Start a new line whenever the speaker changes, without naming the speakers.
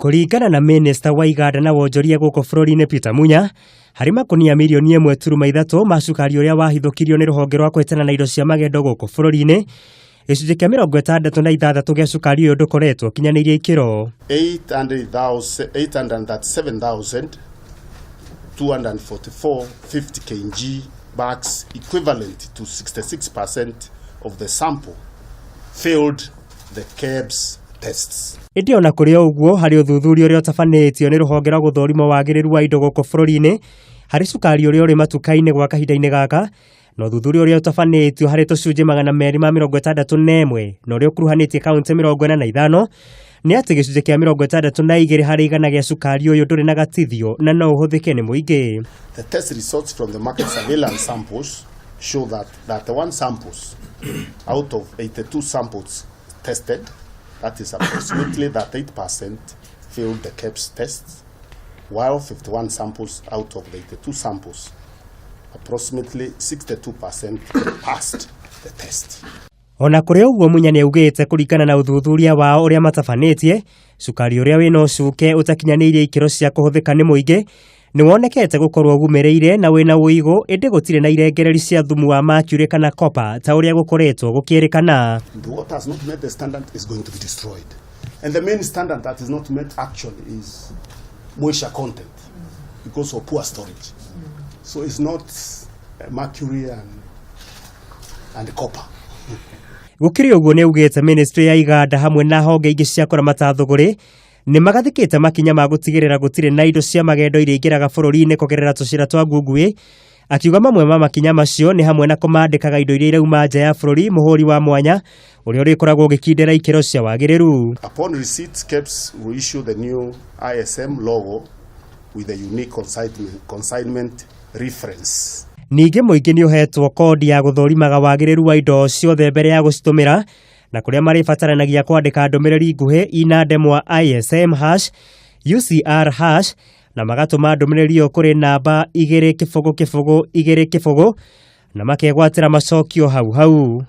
Kũringana na minista wa iganda na wonjoria gũkũ bũrũri-inĩ Peter Munya, harĩ makũnia mirioni 1.3 ma cukari ũrĩa wahithũkirio nĩ rũhonge rwa kũhĩtana na indo cia magendo gũkũ bũrũri-inĩ, gĩcunjĩ kĩa 66 gĩa cukari ũyũ ndũkoretwo ũkinyanĩirie ikĩro.
837,244 50 kg bags, equivalent to 66% of the sample, failed the KEBS tests.
Ĩndĩ ona kũrĩ o ũguo, harĩ ũthuthuria ũrĩa ũtabanĩtio nĩ rũhonge rwa gũthũrima wagĩrĩru wa indo gũkũ bũrũri-inĩ harĩ cukari ũrĩa ũrĩ matuka-inĩ gwa kahinda-inĩ gaka, na ũthuthuria ũrĩa ũtabanĩtio harĩ tũcunjĩ 261 na ũrĩa ũkuruhanĩtie kaunti 45, nĩ atĩ gĩcunjĩ kĩa 62 harĩ igana gĩa cukari ũyũ ndũrĩ na gatithio na no ũhũthĩke nĩ mũingĩ.
The test results from the market surveillance samples show that 31 samples out of 82 samples tested, that is approximately 38%, failed the KEBS tests, while 51 samples out of the 82 samples, approximately 62%, passed the test.
Ona kũrĩ ũguo, Munya nĩ augĩte kũringana na ũthuthuria wao ũrĩa matabanĩtie, cukari ũrĩa wĩna ũcuke ũtakinyanĩirie ikĩro cia kũhũthĩka nĩ mũingĩ nĩ wonekete gũkorwo ũgumĩrĩire na wĩna ũigũ, ĩndĩ gũtirĩ na irengereri cia thumu wa mercury kana copper ta ũrĩa gũkoretwo gũkĩrĩkana.
The what has not met the standard is going to be destroyed. And the main standard that is not met actually is moisture content because of poor storage. So it's not mercury and copper.
Gũkĩrĩ ũguo, nĩ augĩte ministry ya iganda hamwe na honge ingĩ cia kũramata thũgũrĩ nĩ magathĩkĩte makinya ma gũtigĩrĩra gũtirĩ na indo cia magendo iria ingĩraga bũrũri-inĩ kũgerera tũcĩra twa ngunguĩ, akiuga mamwe ma makinya macio nĩ hamwe na kũmandĩkaga indo iria irauma nja ya bũrũri mũhũri wa mwanya ũrĩa ũrĩkoragwo ũgĩkindĩra ikĩro cia wagĩrĩru.
Upon receipt, KEBS will issue the new ISM logo with a unique consignment reference.
Ningĩ mũingĩ nĩ ũhetwo kodi ya gũthũrimaga wagĩrĩru wa indo ciothe mbere ya gũcitũmĩra, na kũrĩa marĩbataranagia kwandĩka ndũmĩrĩri nguhĩ ina ndemwa ISM#UCR# na magatũma ndũmĩrĩri ĩyo kũrĩ namba 20020 na makegwatĩra macokio hau hau.